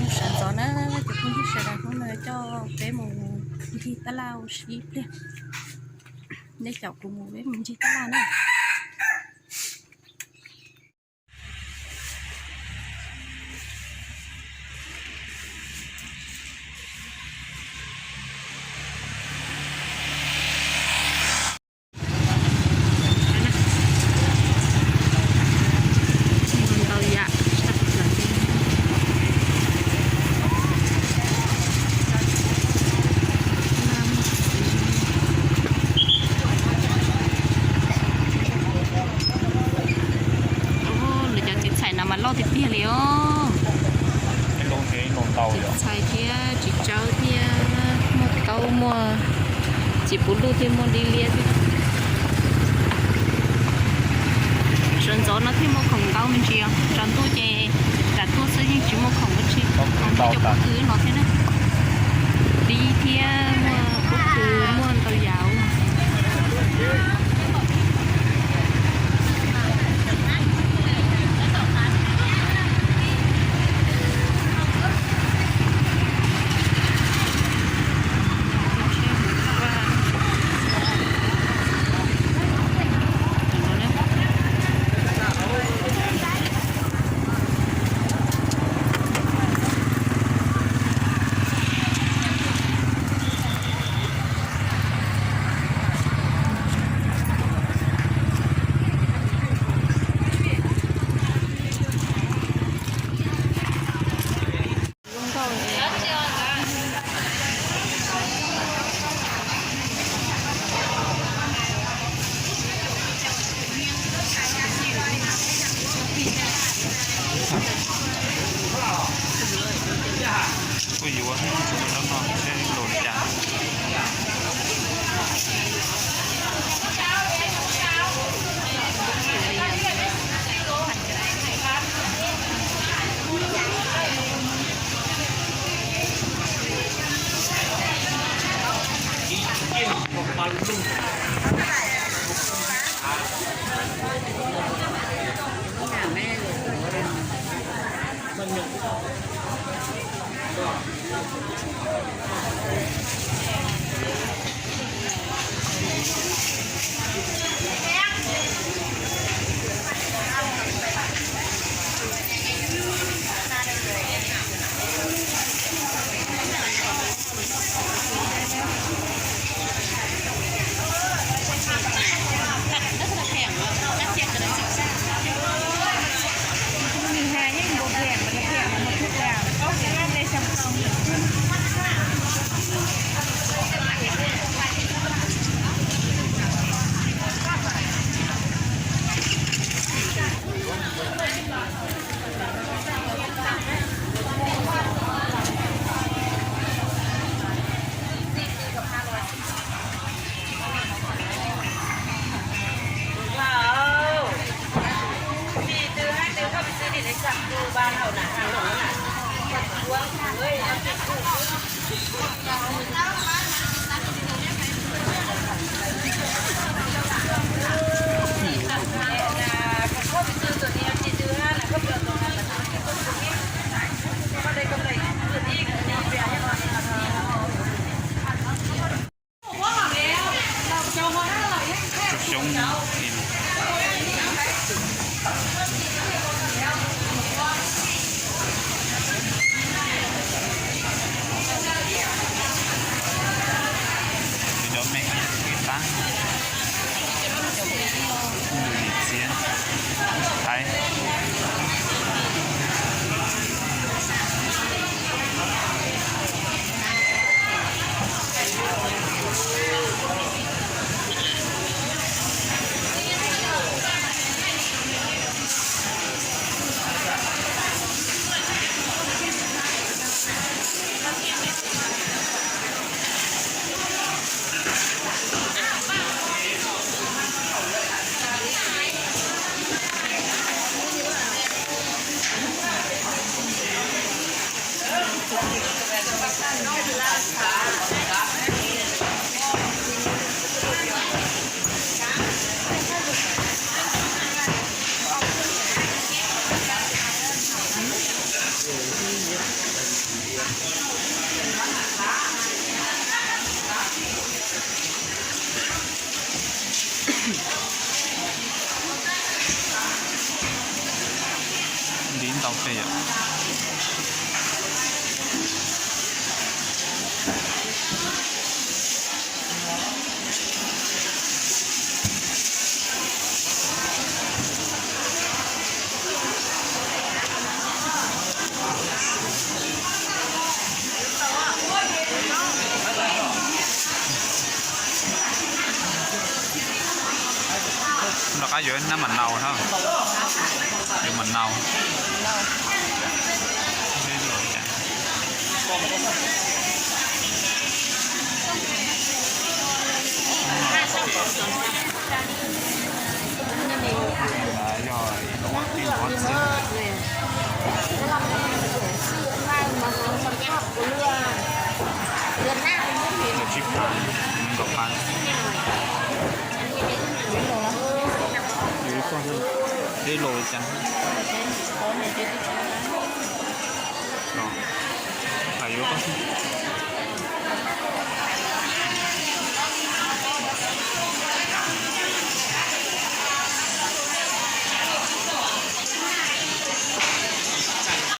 Sawv ntxov na, cov phooj ywg sawv daws, hnub no coj peb mus ncig tab laj ua si ib pliag. Nej caum kuv mus, peb mus ncig tab laj na. Ntau yam. Lawv cov txiv txhais no mas loj tiag tiag li os. Txiv txhais thiab txiv tsawb thiab, muaj taub muaj, txiv puv luj thiab muaj dib liab thiab. Sawv ntxov no thiaj muaj khoom ntau me ntsis os, tsaus ntuj ces lam tuaj xwb yeej tsis muaj khoom dab tsi, khoom muaj cov pob kws no thiab na. Dib thiab muaj pob kws, muaj ntau yam. Kuj yuav, no seb los cas. Xyoob li no. Tau tej yom. Rov qab yuav nab mam nau na. Yuav mam nau. Tsib phav, nees nkaum phav. Yus ib koj, ib los li cas? Los, hais yuav koj xwb.